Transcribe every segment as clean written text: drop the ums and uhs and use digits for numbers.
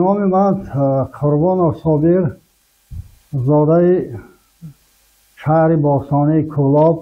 Номи ман Қурбонов Собир, зодаи шаҳри бостонии Кӯлоб,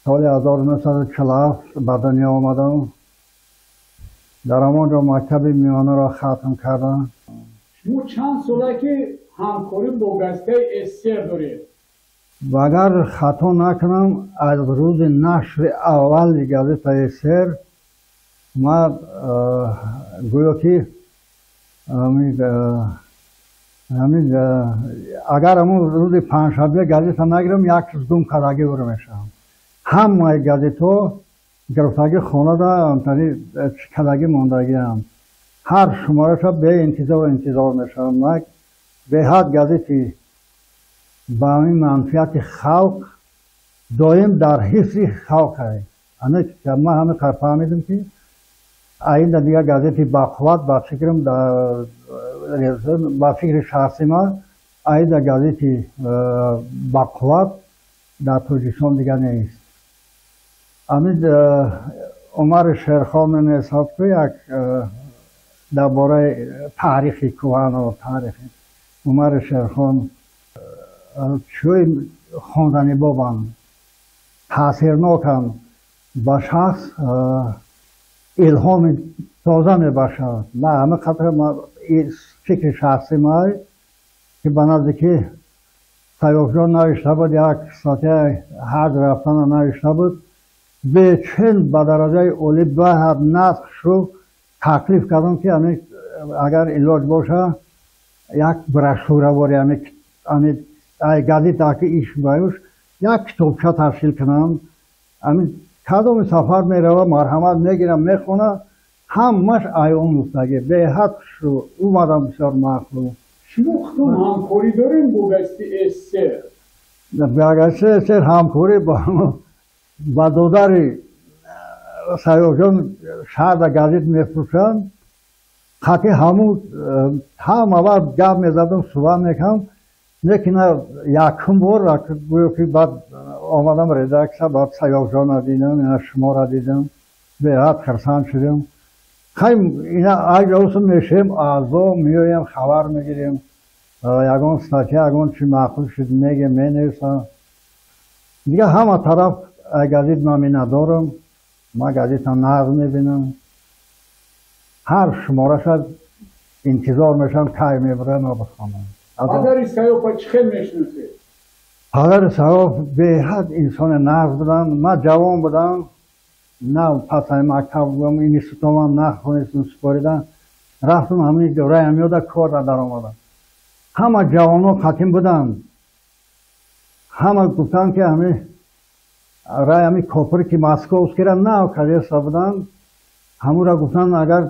соли 1947 ба дунё омадам. Дар ҳамон ҷо мактаби миёнаро хатм кардам. Шумо чанд сола ки ҳамкорӣ бо газетаи СССР доред? Агар хато накунам, аз рӯзи нашри аввали газетаи СССР ман гӯё ки агар ҳамон рӯзи панҷшанбе газета нагирам, як рӯз гум кардагӣ бура мешавам. Ҳамаи газетҳо гирифтагӣ хонада кардагӣ мондагиам. Ҳар шумораша беинтизор интизор мешавам. Беҳад газети ба ҳамин манфиати халқ доим дар ҳифзи халқ. Ман ҳамин қадр фаҳмидам ки аинда дигар газети бақувват ба фикрам, ба фикри шахси ман, аинда газети бақувват дар Тоҷикистон дигар нест. Ҳамин Умари Шерхон менависад, ки як дар бораи таърихи кӯҳану таърихи Умари Шерхон чӯи хондани бобанд, таъсирноканд, ба шахс илҳоми тоза мебахшад. Ман ҳамин қадр фикри шахси ман, ки ба наздики Сайёфҷон навишта буд, як статьяи ҳаҷ рафтана навишта буд, бечин ба дараҷаи олӣ баҳад насх шуд. Таклиф кардам, ки агар илоҷ боша, як брошюравори ҳамин газета ки иш баюш як китобча ташкил кунам. Ҳамин кадоми сафар мерава, марҳамат мегирам, мехона, ҳамаш айон гуфтагӣ. Беҳад хушу омадам, бисёр маъқул. Шумо худтон ҳамкорӣ дорем бо газетаи СССР? Ба газетаи СССР ҳамкорӣ ба додари Сайёфҷон шаҳрда газет мефурӯшанд. Қатъи ҳамун ҳама вақт гап мезадам, суҳбат мекардам. Лекин якум бор гӯё ки баъд омадам редаксия, баъд Сайёфҷонро дидам, ина шуморо дидам, беҳад хурсанд шудем. Хай ина аҷосу мешем, аъзо меоем, хабар мегирем, ягон статья, ягон чи маъқул шуд, мегем, менависам. Дигар ҳама тараф газет ман миннатдорам. Ман газета нағз мебинам, ҳар шумораша интизор мешавам, кай мебарам бихонам. Падари Сайёфа чӣ хел мешиносед? Падари Сайёф беҳад инсони нағз буданд. Ман ҷавон будам, на пасаи мактаб будам, институтам нахонистам, супоридан рафтам, ҳамин райамёда корра даромадам. Ҳама ҷавонҳо қатим буданд, ҳама гуфтанд, ки ҳамин рай ҳамин копри ки московскийра нав кадеса буданд, ҳамура гуфтанд, агар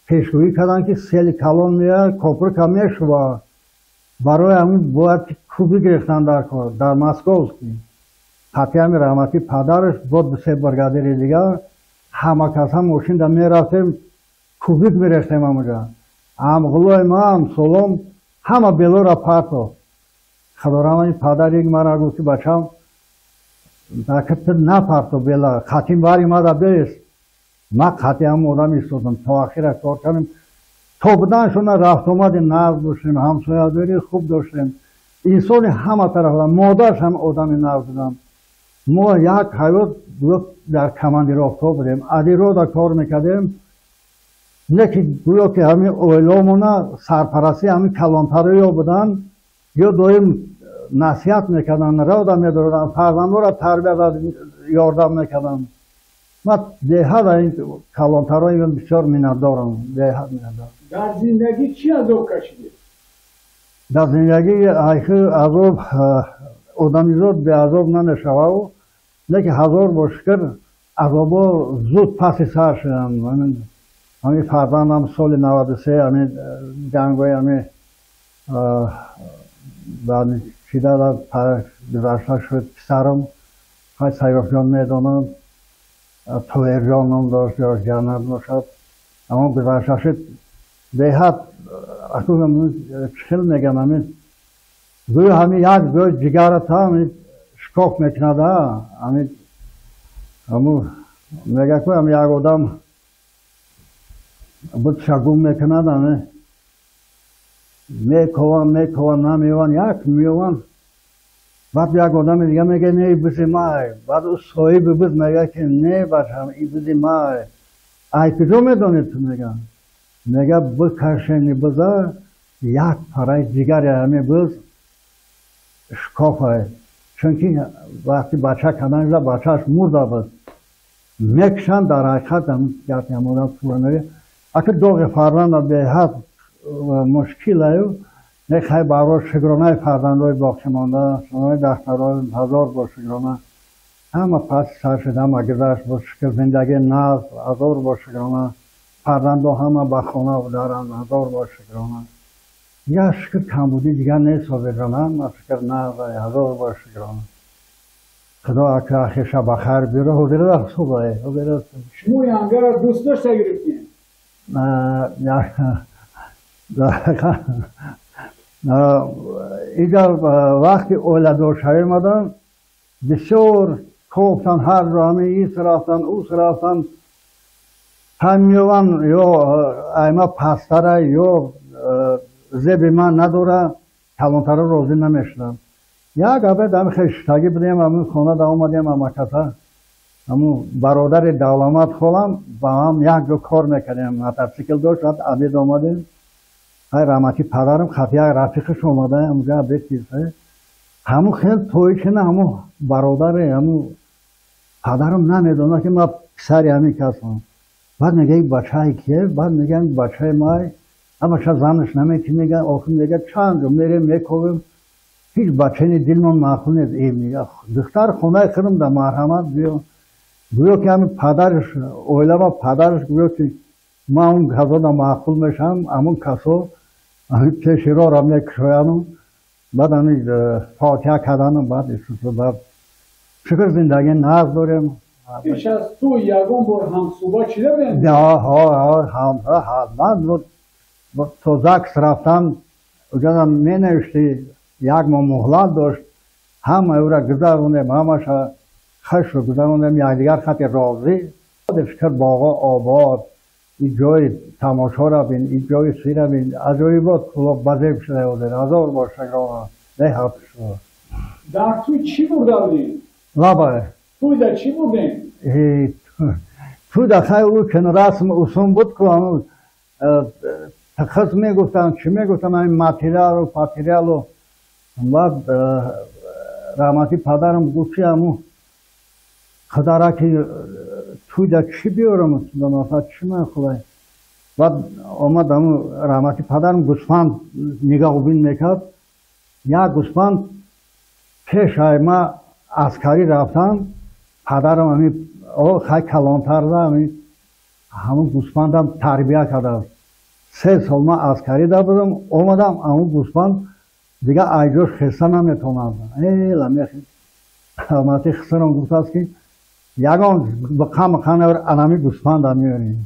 пешгӯӣ карданд, ки сели калон меояд, коприка мешува, барои ҳамин бояд кӯбӣ гирифтан дар кор дар Московский. Қатъи ҳамин раҳматӣ падараш бод се бригадири дигар, ҳама кас ҳам мошинда мерафтем, кубик мерехтем ҳамуҷа. Ҳамғулои ма, ҳамсолом ҳама белора парто. Худораҳмати падари мара гуфт, ки бачам, напарто бела, қатъи бари мара бест. Ман қатъи ҳам одам истодам, то ахира кор кардем. То буданшона рафтомади нағз доштем, ҳамсоядории хуб доштем. Инсони ҳама тараф, модараш ҳам одами нағз буданд. Мо як ҳаёт дар командировка будем, адирода кор мекардем, не ки гӯё ки ҳамин оилаомона сарпарастии ҳамин калонтароё буданд, ё доим насиҳат мекарданд, равда медоданд, фарзандонро тарбия ёрдам мекарданд. Ман беҳад ин калонтарои бисёр миннатдорам, беҳад миннатдорам. Дар зиндагӣ чӣ азоб кашидед? Дар зиндагӣ айхи азоб одамизод беазоб намешавад, лекин ҳазор бор шукр азобҳо зуд паси сар шуданд. Ҳамин фарзандам соли 93 ҳамин ҷангҳои ҳамин чида гузашта шуд писарам. Хай Сайёфҷон медонад, Тоҳирҷон ном дошт, ё ҷаннат бошад. Ҳамон гузашта шуд. Беҳад чӣ хел мегӯям, ҳамин гӯё ҳамин як ҷой ҷигарата ҳамин шикоф мекунад. Ҳамин ҳамун мегӯяд, ки ҳамин як одам Бузша гум мекунад, аме мекованд, мекованд, намеёванд, як меёванд. Баъд як одами дига мега, не, бузи май. Баъд ӯ соҳиби буз мега, ки не, бачам, ин бузи май. Ай куҷо медонед ту, мега? Мега, бикашени буза, як параи дигари ҳами буз шикофай. Чунки вақти бача кардан шуда, бачааш мурда буд. Мекушанд, дар ҳақиқат ҳамодам пура мега. Ака доғи фарзанда беҳад мушкилаю, не хай баро шукронаи фарзандои боқӣ монда, шукронаи дахтарои ҳазор бор шукрона. Ҳама пас сар шуд, ҳама гузашт, бо шукр зиндагӣ нағз, ҳазор бор шукрона. Фарзандо ҳама ба хона даранд, ҳазор бор шукрона. Дигар шукр камбудӣ дигар нест, ҳозирҷон, ҳама шукр нағз, ҳазор бор шукрона. Худо ака ахирша ба хайр биёра, ҳозира субҳ, ҳозира. Шумо янгара дӯст дошта гирифтем? Игар вақти оиладоршавӣ омадан, бисёр кофтан, ҳар ҷо ҳамин ис рафтан, ус рафтан, ҳам меёванд, ё айма пасттара, ё зеби ман надора, калонтара розӣ намешуданд. Як абед ҳами хештагӣ будем, ҳамин хона да омадем, амакаса ҳамун бародари Давламат холам ба ҳам як ҷо кор мекардем, мототсикл дошт, обед омадем. Ай раҳмати падарам хати як рафиқаш омада, ҳамҷа обед кирса. Ҳамун хел тоичина ҳамун бародари ҳамун падарам намедонад, ки ман писари ҳамин касам. Баъд мега, ин бачаи кие? Баъд мега, ин бачаи май. Ҳамаша занаш намети, мега, охир мега, чанд ҷо мерем, мековем. Ҳеҷ бачаи дилмон маъқул нест. Э, мега, духтар хонаи худам да марҳамат биё. Гӯё ки ҳамин падараш, оилама падараш гӯё ки ман он касода маъқул мешавам, ҳамон касо ҳамин пеши роҳро мекушояну баъд ҳамин фотиҳа кардану баъд исусу баъд шукр зиндагӣ нағз дорем. Пеш аз ту ягон бор ҳамсӯҳбат шида будем? Ман то ЗАГС рафтам, уҷадам менавишти, як моҳ муҳлат дошт, ҳама ӯра гузаронем, ҳамаша хашро гузаронем, якдигар хати розӣ. Шукр боғо обод, ин ҷои тамошоро бин, ин ҷои сира бин, аҷоибот кӯлоб базеб шуда ҳозир, ҳазор бор шукрона, беҳад шуд. Дар тӯй чӣ бурда будем? Лабай. Тӯйда чӣ бурдем? Тӯйда хай ӯ чун расм усум буд ку, ҳамун тахас мегуфтанд, чӣ мегуфтанд, ҳамин материалу патериалу. Баъд раҳмати падарам гуфт, ки ҳамун худара ки тӯйда чӣ биёрам, чӣ ман худай. Баъд омад ҳамун раҳмати падарам гӯсфанд нигаҳбин мекард. Як гӯсфанд пеш ай ма аскарӣ рафтам, падарам ҳамин хай калонтарда ҳамин ҳамун гӯсфандам тарбия кардааст. 3 сол ман аскарӣ да будам, омадам, ҳамун гӯсфанд дигар айҷош хеста наметавонад. Эла мехи раҳмати хисарам гуфтааст, ки ягон биқа миқа навар, анами гӯсфанда меёрем.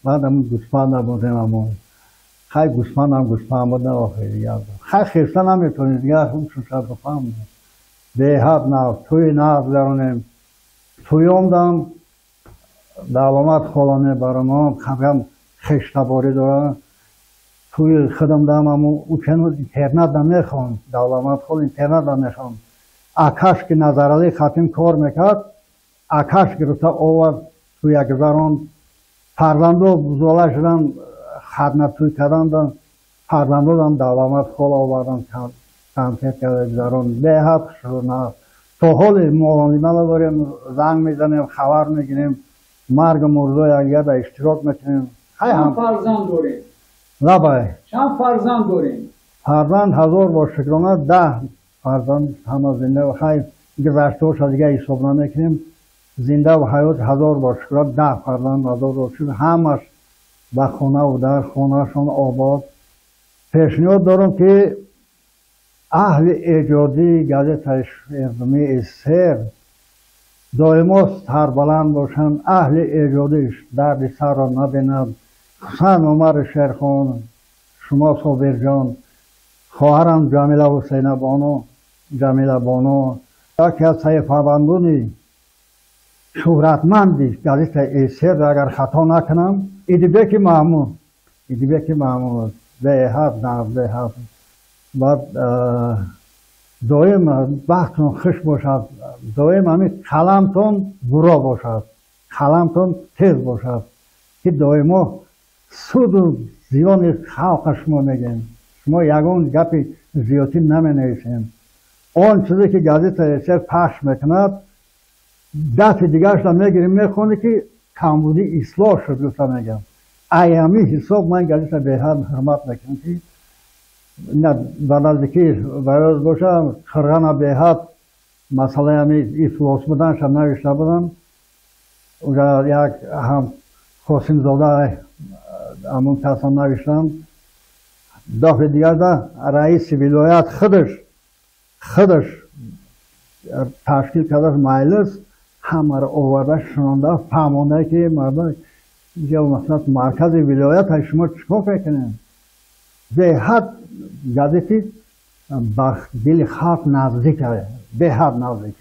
Баъд ҳамун гӯсфанда будем, амо хай гӯсфандам гӯсфанд буда, охир хай хеста наметавонед, дигар шушад бифаҳм. Беҳад нағз, тӯи нағз гузаронем. Тӯёмдам Давламат холоне баромо камкам хештаборӣ дорад. Тӯи худам дам ҳамун учену интернат да мехонд, Давламат хол интернат да мехонд. Акаш ки Назаралӣ хатим кор мекард, акаш гирифта овард, тӯя гузаронд. Фарзандо бузола шудан, хатна тӯй карданд, фарзандодам Давламат хол овардан, консерт карда гузаронд. Беҳад хушрӯ нағз. То ҳоли муомила дорем, занг мезанем, хабар мегирем, маргу мурдо якдигар да иштирок мекунем. Чанд фарзанд дорем? Лабай. Чанд фарзанд дорем? Фарзанд ҳазор бор шукрона, 10 фарзанд ҳама зинда. Хай гузаштаҳоша дига ҳисоб намекунем. Зинда ва ҳаёт ҳазор бор шукрона, 10 фарзанд ҳазор бор шукр, ҳамаш ба хонаву дар хонаашон обод. Пешниҳод дорам, ки аҳли эҷодии газетаи Шердумии СССР доимо сарбаланд бошанд, аҳли эҷодиш дарди сарро набинанд. Хусусан Умари Шерхон, шумо Собирҷон, хоҳарам Ҷамила Ҳусейнабону, Ҷамила бону, яке аз саҳифабандони шӯҳратманди газетаи СССР, агар хато накунам, Идибеки Маҳмуд. Идибеки Маҳмуд беҳад нағз, беҳад. Баъд доим бахтон хуш бошад, доим ҳамин қаламтон буро бошад, қаламтон тез бошад, ки доимо суду зиёни халқа шумо мегӯем. Шумо ягон гапи зиёдтӣ наменависем. Он чизе ки газета СССР пахш мекунад, дафъи дигарашро мегирем, мехонӣ, ки камбудӣ ислоҳ шуд, гуфта мегӯям. Ай ҳамин ҳисоб ман газета беҳад ҳурмат мекунам, ки ба наздикӣ бароз бошам, қирғана беҳад масъалаи ҳами ифлос буданша навишта будам. Уҷа як ҳам Қосимзода, ҳамон касам навиштам. Дафъи дигарда раиси вилоят худаш ташкил кардааст маҷлис, ҳамаро оварда, шунонда, фаҳмонда, ки мардум инҷа, масалан, маркази вилоят, шумо чӣ кор мекунед? Беҳад газети ба дили халқ наздик, беҳад наздик.